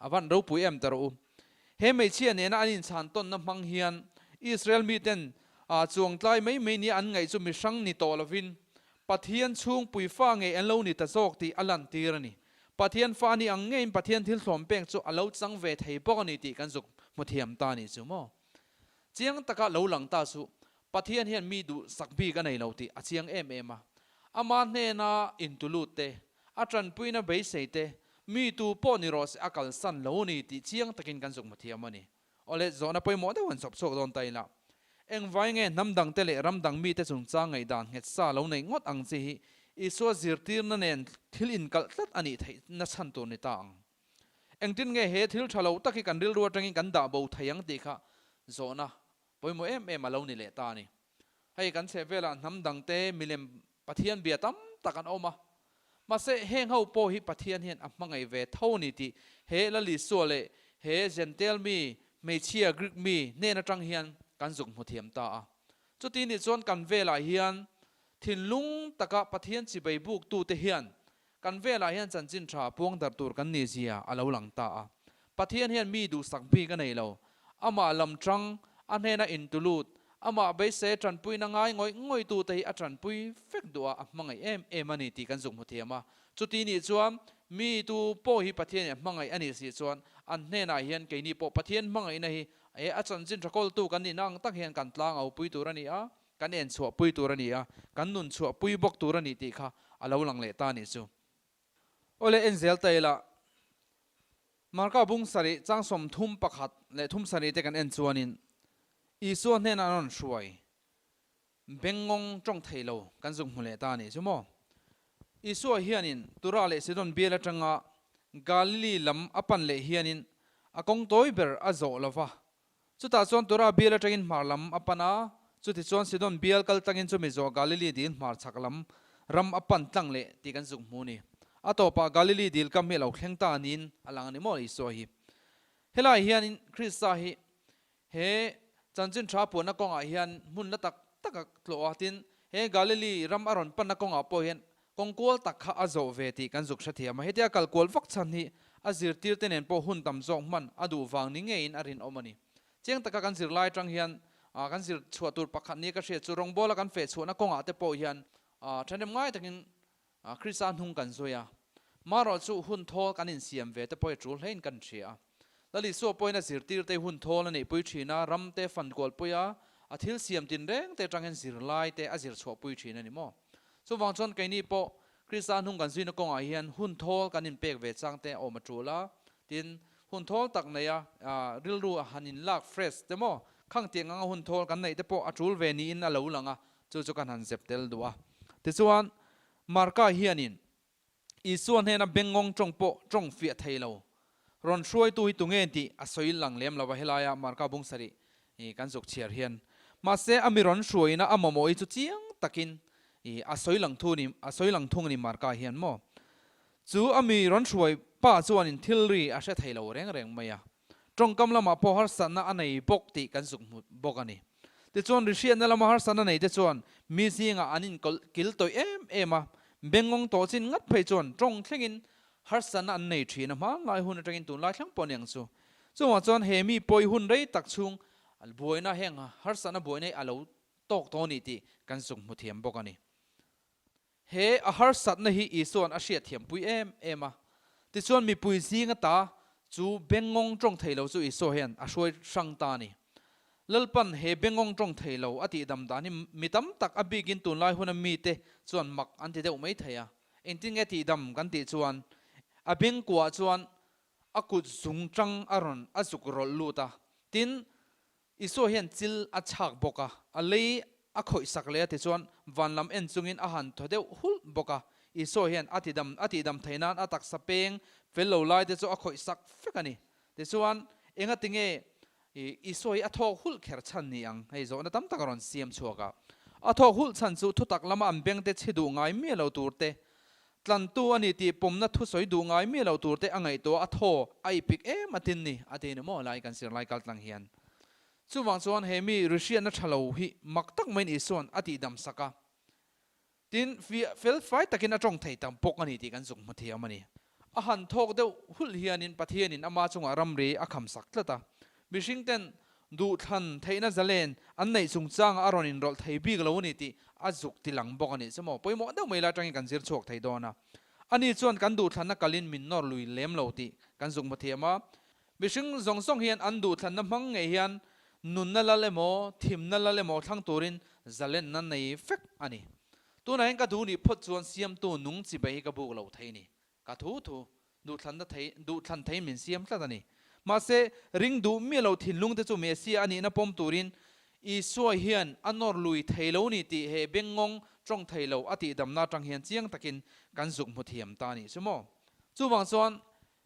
A van ropui em ta rawh u. He hmeichhia nena an inchhan tawnna hmang hian Israel miten chuangtlai mai mai nia an ngaih chu mihrang ni tawh lovin Pathian chhungpui fa ngei an lo ni ta zawk tih a lantir a ni. Pathian fa ni ang ngeiin Pathian thil thlawm pek chu a lo chang ve thei bawk a ni tih kan zuk hmu thiam ta a nih chu maw. Chiang taka lo lang ta chu Pathian hian mi duh sak bik a nei lo tih a chiang em em a. Ama hnena intulut te, a tanpuina beisei te, mi tu pawh ni rawh se a kalsan lo ni tih chiang takin kan zuk hmu thiam a ni. Awle, zawhna pawimawh deuh han chawp chhuak dawn ta ila. Engvai nge hnam dang te leh ram dang mite chungchang ngaihdan nghet sa lo nei ngawt ang chi hi Isua zirtirna nen thil inkalh tlat a nih theih na chhan tur ni ta ang? Engtin nge he thil tha lo tak hi kan rilru atangin kan dah bo thei ang tih kha zawhna pawimawh em em a lo ni leh ta a ni. Hei kan chheh velah hnam dangte milem Pathian bia tam tak an awm a, mahse heng ho pawh hi Pathian hian a hmangaih ve tho a ni tih he Lal Isua leh he Jentail mi, hmeichhia Greek mi hnen atang hian kan zuk hmu thiam ta a. Chuti nih chuan kan velah hian thinlung taka Pathian chibai buktute hian Kan velah hian chanchin tha puang darh tur kan nih zia a lo lang ta a. Pathian hian mi duhsak bik a nei lo. Amah lam tang, a hnena intulut, amah beisei tanpuina ngai ngawih ngawihtute hi a tanpui vek duh a, a hmangaih em em a ni tih kan zuk hmu thiam a. Chuti nih chuan mi tu pawh hi Pathian in a hmangaih a nih si chuan an hnenah hian keini pawh Pathian hmangaihna hi e a chanchin tha kawltu kan nihna ang tak hian kan tlang au pui tur a ni a. Kan en chhuah pui tur a ni a, kan nun chhuah pui bawk tur a ni tih kha a lo lang leh ta a nih chu. Awle en zel ta ila, Marka bung sarih chang 31 leh thum sarih te kan en chuanin Isua hnenah an rawn hruai bengngawng tawng thei lo kan zuk hmu leh ta a nih chu maw. Isua hianin Tura leh Sidon bial atanga Galili lam a pan leh hianin a kawng tawi ber a zawh lo va, Chutah chuan Tura bial atangin hmar lam a pan a, chutichuan Sidon bial kal tlangin chumi zawh Galili dil hmar chhak lam ram a pan tlang leh tih kan zuk hmu a ni. A tawpah Galili dil kam hi a lo thleng ta niin a lang a ni maw Isua hi. Helai hianin Krista hi he chanchin tha puanna kawngah hian hmun la tak tak a tlawh a, tin he Galili ram a rawn panna kawngah pawh hian Kawng kual tak kha a zawh ve tih kan zuk hrethiam a, hetia kal kual vak chhan hi a zirtirte nen pawh hun tam zawk hman a duh vang ni ngeiin a rinawm a ni. Chiang taka kan zirlai atang hian kan zir chhuah tur pakhat nia ka hriat chu rawngbawla kan feh chhuahna kawngah te pawh hian thahnem ngai takin Krista hnung kan zui a, marawh chu hun thawl kan insiam ve te pawh hi a tul hlein kan hria a. Lal Isua pawhin a zirtirte hun thawl a neihpui thin a, ram te fan kualpui a, a thil siam tinreng te atangin zirlai te a zir chhuahpui thin a ni maw? Chuvang chuan keini pawh Krista hnung kan zuina kawngah hian hun thawl kan inpek ve chang te a awm a tul a, tin, hun thawl tak neia rilru a han inlak fresh te maw, khang tiang anga hun thawl kan neih te pawh a tul ve niin a lo lang a, chu chu kan han zep tel duh a. Tichuan, Marka hianin Isua hnena bengngawng tawng pawh tawng fiah thei lo rawn hruaitu hi tunge tih a sawi lang lem lo va, helaia Marka bung sarih kan zuk chhiar hian. Mahse, a mi rawn hruaina a mamawh hi chu chiang takin a sawi lang thu ni, a sawi lang thung a ni Marka hian maw. Chu a mi rawn hruai pa chuanin thil ri a hre thei lo reng reng mai a. Tawngkam lamah pawh harsatna a nei bawk tih kan zuk hmu bawk a ni. Tichuan, rihriatna lama harsatna nei te chuan mi zingah an inkawlh kil tawih em em a, bengngawng tawh chin ngat phei chuan tawng thlengin harsatna an nei thin a, hmanlai hun atangin tunlai thlang pawh a ni ang chu. Chungah chuan he mi pawi hun rei tak chhung Buaina heng harsatna buaina hi a lo tawk tawh a ni tih kan zuk hmu thiam bawk a ni. He a harsatna hi Isua'n a hriatthiampui em em a. Tichuan mipui zing ata chu bengngawng tawng thei lo chu Isua hian a hruai hrang ta a ni. Lalpan he bengngawng tawng thei lo a tihdam dan hi mi tam tak a bikin tunlai huna mite chuan mak an ti deuh mai thei a. Engtin nge tihdam kan tih chuan a bengkuah chuan a kut zung tang a rawn a zuk rawlh lut a. Tin, Isua hian chil a chhak bawk a, a lei a khawih sak leh a tichuan van lam en chungin a han thaw deuh hulh bawk a. Isua hian a tidam a tihdam theih nan a taksa peng fel lo lai te chu a khawih sak fek a ni. Tichuan, engatinge Isua hi a thawk hulh kher chhan ni ang? Hei zawhna tam tak a rawn siam chhuak a. A thawk hulh chhan chu thutak lama an bengte chhe duh ngai miah lo tur te, Tlantu a ni tih pawmna thusawi duh ngai miah lo turte a ngaihtuah a thaw a ipik em a tin ni a ti ni maw lai kan sir lai kal tlang hian. Chuvang chuan he mi rihriatna tha lo hi mak tak maiin Isua'n a tihdam sak a, tin fiah fel fai takin a tawng thei tam bawk a ni tih kan zuk hmu thiam a ni. A han thawk deuh hulh hianin Pathianin ama chungah ramri a kham sak tlat a, mihring ten Duhthlan theihna zalen an neih chungchangah a rawn inrawlh thei bik lo a ni tih a zuk ti lang bawk a nih chu maw? Pawimawh deuh mai lai atangin kan zir chhuak thei dawn a. Ani chuan kan duhthlanna kalin min nawr lui lem lo tih kan zuk hmu thiam a. Mihring zawng zawng hian an duhthlanna hmang ngei hian nunna lal emaw, thimna lal emaw thlang turin zalenna nei vek a ni. Tunah hian ka duh nih phawt chuan siamtu nung chibai hi ka buk lo thei ni. Ka thu thu, duhthlanna thei, duhthlan thei min siam tlat a ni. Mahse, ring duh miah lo thinlung te chu Messia a nihna pawm turin Isua hian a nawr lui thei lo ni tih he bengngawng tawng thei lo a tihdamna atang hian chiang takin kan zuk hmu thiam ta a nih chu maw. Chuvang chuan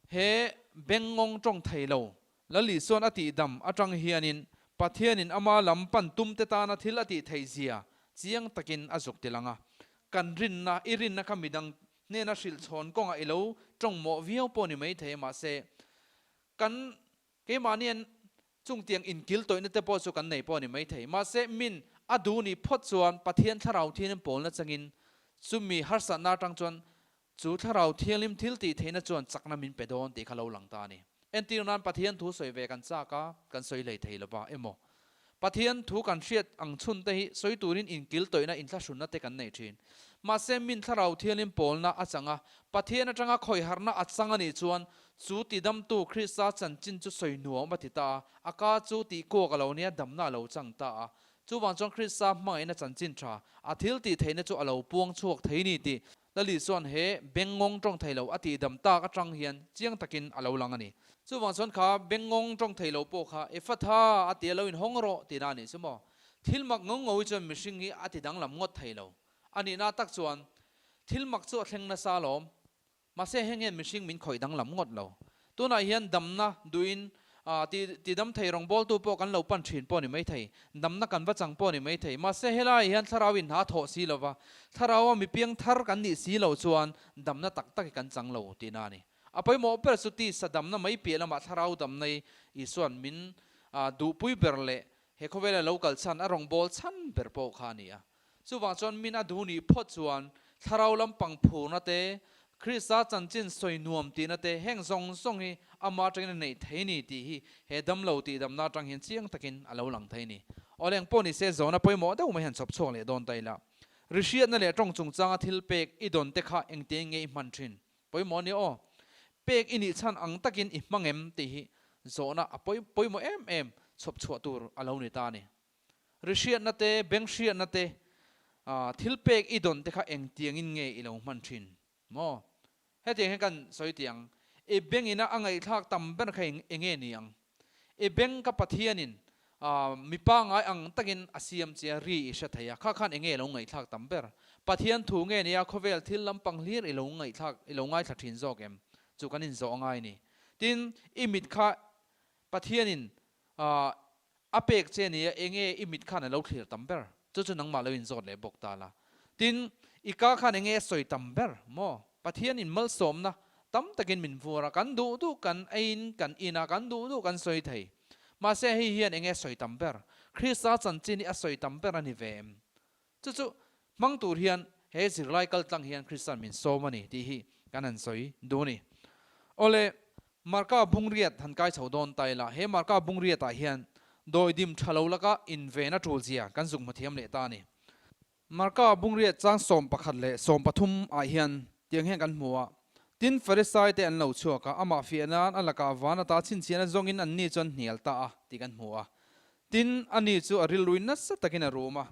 he bengngawng tawng thei lo Lal Isua'n a tihdam atang hianin Pathianin ama lam pan tum te tana thil a tih theih zia chiang takin a zuk ti lang a. Kan rinna, i rinna kha midang Hnena hrilh chhawn kawngah i lo tawng mawh viau pawh ni maithei mahse kan keimahnian chungtiang inkil tawihna te pawh chu kan nei pawh ni maithei. Mahse min a duh nih phawt chuan Pathian Thlarau Thianghlim pawlna changin chumi harsatna atang chuan chu Thlarau Thianghlim thil tih theihna chuan chakna min pe dawn tih kha lo lang ta a ni. Entir nan Pathian thu sawi ve kan chak a, kan sawi hlei thei lova emaw Pathian thu kan hriat ang chhun te hi sawi turin inkil tawihna inthlahrunna te kan nei thin. Mahse min Thlarau Thianghlim pawlna a chang a, Pathian atanga khawiharhna a chang a nih chuan chu tidamtu Krista chanchin chu sawi nuam a ti ta a, a ka chu tih kuak a lo nia damna a lo chang ta a. Chuvang chuan Krista hmangaihna chanchin tha, a thil tih theihna chu a lo puang chhuak thei ni tih Lali chuan he bengngawng tawng thei lo a tihdam tak atang hian chiang takin a lo lang a ni. Chuvang chuan kha bengngawng tawng thei lo pawh kha Efatha a ti a lo inhawng rawh tihna a nih chu maw? Thil mak ngo ngo hi chuan mihring hi a ti danglam ngawt thei lo. A nihna tak chuan thil mak chu a thleng nasa alawm. Mahse heng hian mihring min khawih danglam ngawt lo. Tunah hian damna duhin ti tidam thei rawngbawltu pawh kan lo pan thin pawh a ni maithei, damna kan va chang pawh a ni maithei. Mahse helaiah hian thlarau in hna thawh si lova, thlaraua mi piang thar kan nih si lo chuan damna tak tak hi kan chang lo tihna a ni. A pawimawh ber chu tisa damna mai piah lamah thlarau damna hi Isua'n min duhpui ber leh he khawvela lo kal chhan a rawngbâwl chhan ber pawh kha a ni a. Chuvang chuan min a duh nih phawt chuan thlarau lampang phurna te, Krista chanchin sawi nuam tihna te heng zawng zawng hi ama atangin a neih thei ni tih hi he damlo tihdamna atang hian chiang takin a lo lang thei ni. Awle eng pawh ni se zawhna pawimawh deuh mai han chhawp chhuak leh dawn ta ila. Rihriatna leh tawng chungchanga thil pek i dawn te kha engtiang nge i hman thin? Pawimawh a ni aw. Pek i nih chhan ang takin i hmang em tih hi zawhna a pawimawh em em chhawp chhuah tur a lo ni ta a ni. Rihriatna te, benghriatna te, thil pek i dawn te kha engtiangin nge i lo hman thin maw? Hetiang hian kan sawi tih ang, i bengina a ngaihthlak tam ber kha enge ni ang? I beng ka Pathianin mi pangngai ang takin a siam che a, ri i hre thei a, kha khan enge i lo ngaihthlak tam ber? Pathian thu nge nia khawvel thil lampang hlir i lo ngaihthlak, i lo ngaithla thin zawk em? Chu kan inzawh angai ni. Tin, i mit kha Pathianin A pek che nia enge i mit khan a lo thlir tam ber? Chu chu nangmah lo inzawt leh bawk ta la. Tin, i ka khan enge a sawi tam ber maw? Pathian in malsawmna tam takin min vur a, kan duh duh kan eiin kan in a, kan duh duh kan sawi thei. Mahse hei hian enge a sawi tam ber? Krista chanchin hi a sawi tam ber a ni ve em? Chu chu hmang tur hian he zirlai kal tlang hian Kristian min sawm a ni tih hi kan han sawi duh a ni. Awle, Marka bungriat han kai chho dawn ta ila, he Marka bungriatah hian Dawidim tha lo laka inven a tul zia kan zuk hmu thiam leh ta a ni. Marka bungriat chang 11 leh 13 ah hian tiang hian kan hmu a, Tin, Farisai te an lo chhuak a, amah fiah nan a lakah van ata chhinchhiahna zawngin anni chuan hnial ta a tih kan hmu a. Tin, ani chu a rilruin nasa takin a rum a,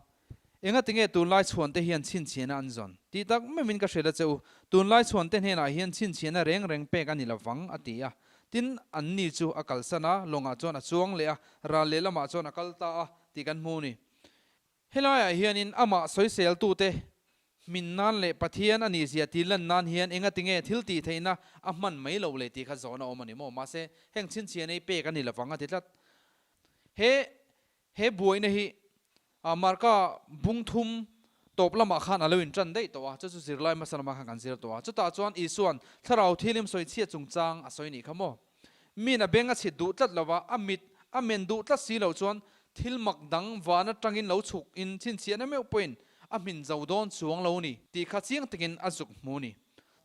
Engatinge tunlai chhuan te hian chhinchhiahna an zawn? Tih tak meuhin ka hrilh a che u, tunlai chhuan te hnenah hian chhinchhiahna reng reng pek a ni lovang, a ti a. Tin, anni chu a kalsan a, lawngah chuan a chuang leh a, ral lehlamah chuan a kal ta a, tih kan hmu ni. Helaiah hianin amah sawiseltute hmin nan leh Pathian a nihzia tih lan nan hian engatinge thil tih theihna a hman mai loh le tih kha zawhna awm a ni maw? Mahse, heng chhinchhiah nei pek a ni lovang a ti tlat. He he buaina hi Marka bung thum tawp lamah khan a lo intan daih tawh a, chu chu zirlai hmasa lamah khan kan zir tawh a. Chutah chuan Isua'n thlarau thilim sawichhiat chungchang a sawi nih kha maw? Min a beng a chhit duh tlat lova, a mit a men duh tlat si loh chuan thil mak dang van atangin lo chhuk in chhinchhiahna meuh pawhin a hmin zo dawn chuang lo ni tih kha chiang takin a zuk hmu ni.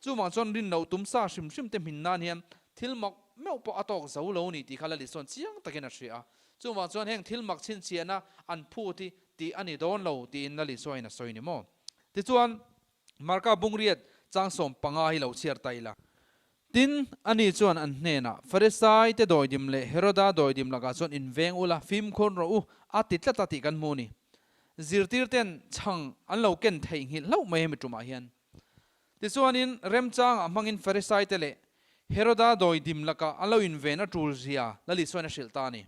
Chuvang chuan rin loh tum sa hrim hrim te hmin nan hian thil mak meuh pawh a tawk zo lo ni tih kha Lali chuan chiang takin a hria a. Chuvang chuan heng thil mak chhinchhiahna an phut hi tih a ni dawn lo tiin Lali chuan a sawi ni maw. Tichuan Marka bungriat chang 15 hi lo chhiar ta ila. Tin, ani chuan an hnenah, Farisai te dawidim leh Heroda dawidim lakah chuan inveng ula, fimkhur rawh u, a ti tlat a tih kan hmu a ni. Zirtirten chhang an lo ken theihnghilh hlauh mai hemi tumah hian. Tichuanin, remchangah hmangin Farisai te leh Heroda dawidim lakah an lo inven a tul zia Lali chuan a hrilh ta a ni.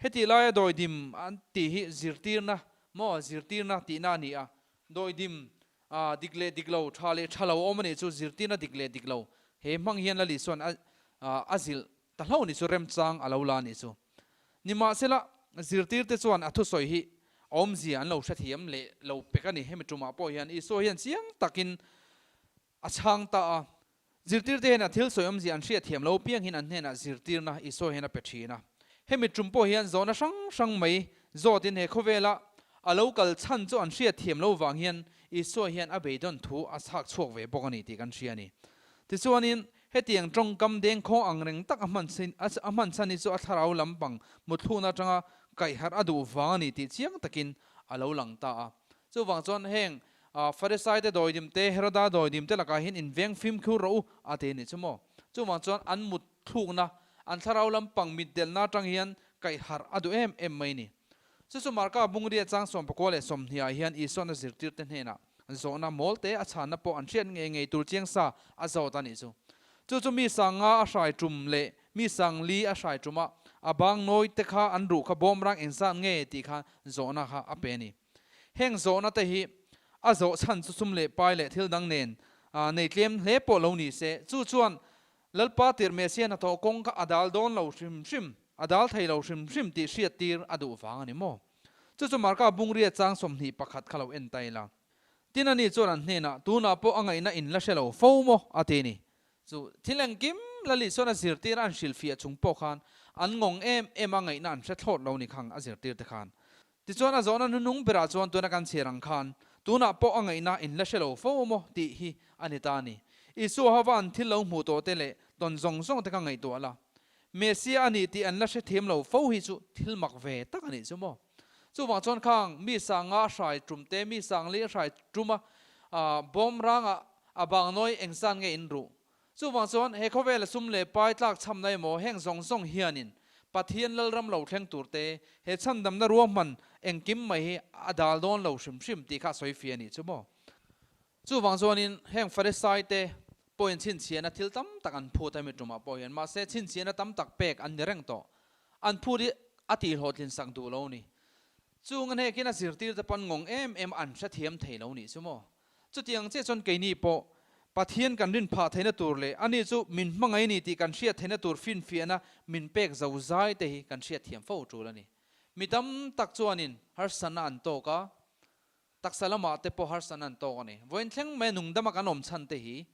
Hetih laia dawidim an tih hi zirtirna maw, zirtirna tihna a ni a, dawidim A dik leh dik lo, tha leh tha lo awm a nih chu zirtirna dik leh dik lo he hmang hian Lali chuan a a zilh ta hlo ni chu remchang a lo la a nih chu. Nimahsela, zirtirte chuan a thusawi hi awmzia an lo hrethiam leh lo pek a ni. Hemi tumah pawh hian Isua hian chiang takin a chhang ta a. Zirtirte hian a thil sawi awmzia an hriatthiam lo piang hian an hnenah zirtirna Isua hian a pe thin a. Hemi tum pawh hian zawhna hrang hrang mai zawtin he khawvela a lo kal chhan chu an hriatthiam lo vang hian Isua hian a beidawn thu a chhak chhuak ve bawk a ni tih kan hria a ni. Tichuanin, hetiang tawngkam dengkhawng ang reng tak a hman a hman chhan hi chu a thlarau lampang mutthlukna atanga kaihharh a duh vang a ni tih chiang takin a lo lang ta a. Chuvang chuan heng Farisai te dawidim te, Heroda dawidim te lakah hian inveng fimkhur rawh u, a ti a nih chu maw? Chuvang chuan an mut thlukna, an thlarau lampang mitdelna atang hian kaihharh a duh em em mai a ni. Chu chu Marka bungria chang 19 leh 20 ah hian Isua'n a zirtirte hnenah zawhna mawl te a chhanna pawh an hriat ngei ngei tur chiang sa a zawt a nih chu. Chu chu mi 50 a hrai tum leh mi 40 a hrai tuma a bang nawi te kha an ruh kha bawmrang engzat nge tih kha zawhna kha a pe a ni. Heng zawhna te hi a zawh chhan chu sum leh pai leh thil dang nen nei tlem hle pawh lo ni se, chu chuan Lalpa tirh Messiah hnathawh kawng kha a dal dawn lo hrim hrim, a dal thei lo hrim hrim tih hriat tir a duh vang a ni maw? Chu chu Marka bungria chang 21 kha lo en ta ila. Tin ani chuan an hnenah, Tunah pawh a ngaihna in la hre lo fo maw? a ti a ni. Chu thil engkim Lali chuan a zirtir a an hrilhfiah chung pawh khan an ngawng em em a ngaihna an hre thlawt lo ni khang a zirtir te khan. Tichuan a zawhna nunung berah chuan tuna kan chhiar ang khan tunah pawh a ngaihna in la hre lo fo maw tih hi a ni ta a ni. Isua hova an thil lo hmuh tawh te leh tawn zawng zawng te kha ngaihtuah la. Messiah a ni tih an la hrethiam lo fo hi chu thil mak ve tak a nih chu maw. Chuvang chuan khang mi 50 a hrai tum te, mi 40 a hrai tum a, bawm rangah a bang nawi engzan nge in ruh? Chuvang chuan he khawvela sum leh pai tlak chhamna emaw heng zawng zawng hianin Pathian Lalram lo thleng tur te, he chhandamna ruahman engkim mai hi a dal dawn lo hrim hrim tih kha a sawi fia a nih chu maw. Chuvang chuanin heng Farisai te pawhin chhinchhiahna thil tam tak an phut a mi tumah pawh hian mahse chhinchhiahna tam tak pek an ni reng tawh. An phut hi a tihhlawhtlin sak duh lo ni. Chung a hnekin a zirtir te pawn ngawng em em an hrethiam thei lo nih chu maw. Chutiang chiah chuan keini pawh Pathian kan rin phah theihna tur leh ani chu min hmangaih ni tih kan hriat theihna tur finfiahna min pek zo zai te hi kan hriatthiam fo tul a ni. Mi tam tak chuanin harsatna an tawk a, taksa lamah te pawh harsatna an tawk a ni. Vawiin thleng mai nungdama kan awm chhan te hi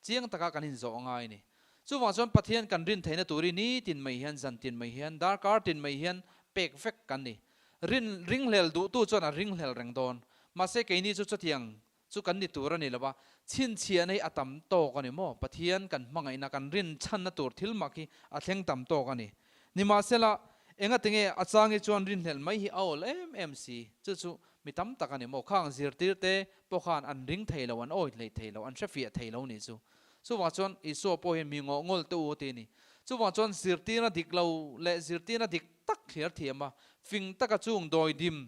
chiang taka kan inzawh a ngai a ni. Chuvang chuan Pathian kan rin theihna tur hi nitin mai hian, zantin mai hian, darkar tin mai hian pek vek kan ni. Rin ringhlel duhtu chuan a ringhlel reng dawn. Mahse keini chu chutiang chu kan ni tur a ni lo va, chhinchhiahna hi a tam tawk a ni maw? Pathian kan hmangaihna, kan rin chhanna tur thil mak hi a thleng tam tawk a ni. Nimahsela, Engatinge a chang hi chuan rinhlelh mai hi a awl em em si? Chu chu mi tam tak a ni maw? Khang zirtirte pawh khan an ring thei lo, an awih hlei thei lo, an hrefiah thei lo nih chu. Chuvang chuan Isua pawh hian mi ngawh ngawl te u a ti a ni. Chuvang chuan zirtirna dik lo leh zirtirna dik tak thliar thiam a, fing taka chung dawidim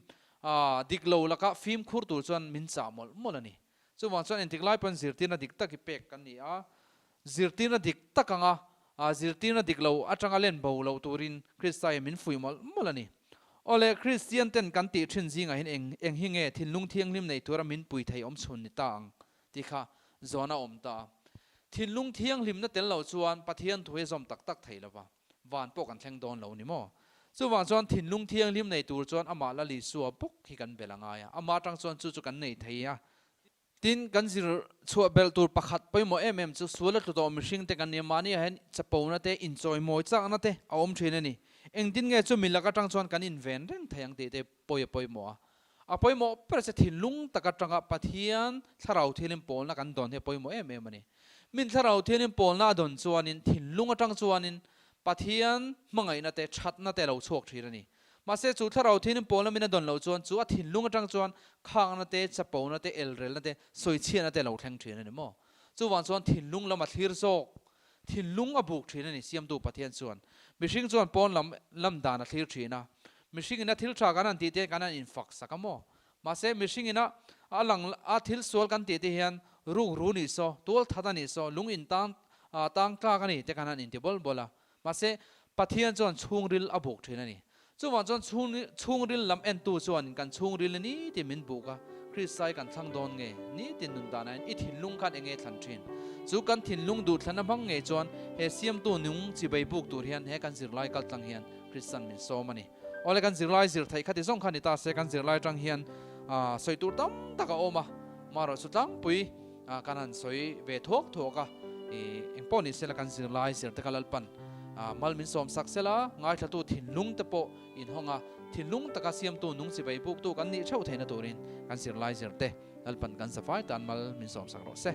dik lo lakah fimkhur tur chuan min chah mawlh mawlh a ni. Chuvang chuan engtik lai pawn zirtirna dik tak hi pek kan ni a, zirtirna dik tak anga zirtirna dik lo atanga len bo lo turin Krista hian min fuih mawlh mawlh a ni. Awle, Kristian ten kan tih thin zingah hian eng eng hi nge thinlung thianghlim nei tura min pui thei awm chhun ni ta ang tih kha zawn a awm ta a. Thinlung thianghlimna tel lo chuan Pathian thu hi zawm tak tak thei lo va, van pawh kan thleng dawn lo ni maw? Chuvang chuan thinlung thianghlim nei tur chuan amah Lal Isua bawk hi kan bel a ngai a, amah atang chuan chu chu kan nei thei a. Tin, kan zir chhuah belh tur pakhat pawimawh em em chu sual a tlu tawh mihring te kan nia, mahni ah hian chapona te, inchawimawi chakna te a awm thin a ni. Engtin nge chu milak atang chuan kan inven reng thei ang tih te pawi a pawimawh a. A pawimawh ber che thinlung tak atanga Pathian thlarau thianin pawlna kan dawn hi a pawimawh em em a ni. Min thlarau thianin pawlna a dawn chuanin thinlung atang chuanin Pathian hmangaihna te, thatna te a lo chhuak thin a ni. Mahse chu thlarau thianin pawlna min a dawn loh chuan chu a thinlung atang chuan khakna te, chapona te, elrelna te, sawichhiatna te a lo thleng thin a ni maw? Chuvang chuan thinlung lam a thlir zawk, thinlung a buk thin a ni Siamtu Pathian chuan. Mihring chuan pawn lam lam dan a thlir thin a, Mihring ina thil tha kan han tih te hian kan han infak sak a maw? Mahse mihring ina a lang a thil sual kan tih te hian ruk ru nih saw, tual that a nih saw, lung in tang tang tlak a ni te kan han inti bawl bawl a. Mahse Pathian chuan chhungril a buk thin a ni. Chuvang chuan chhungril lam entu chuan kan chhungril a ni tih min buk a, Kristai kan thlang dawn nge? Nitin nun danah hian i thinlung khan enge thlan thin? Chu kan thinlung duhthlanna hmang ngei chuan he siamtu nung chibei buk tur hian he kan zirlai kaltlang hian Kristian min sawm a ni. Awle kan zirlai zir theih kha ti zawng kha ni ta se kan zirlai atang hian sawi tur tam tak a awm a, marawh chu tlangpui kan han sawi ve thuak thuak a, engpawh ni sela kan zirlai zir te kha Lalpan mal min sawm sak sela, ngaithlatu thinlung te pawh inhawng a, thinlung taka siamtu nung chivei buktu kan nih theuh theihna turin kan zirlai zir te Lalpan kan zafai tan mal min sawm sak rawh se.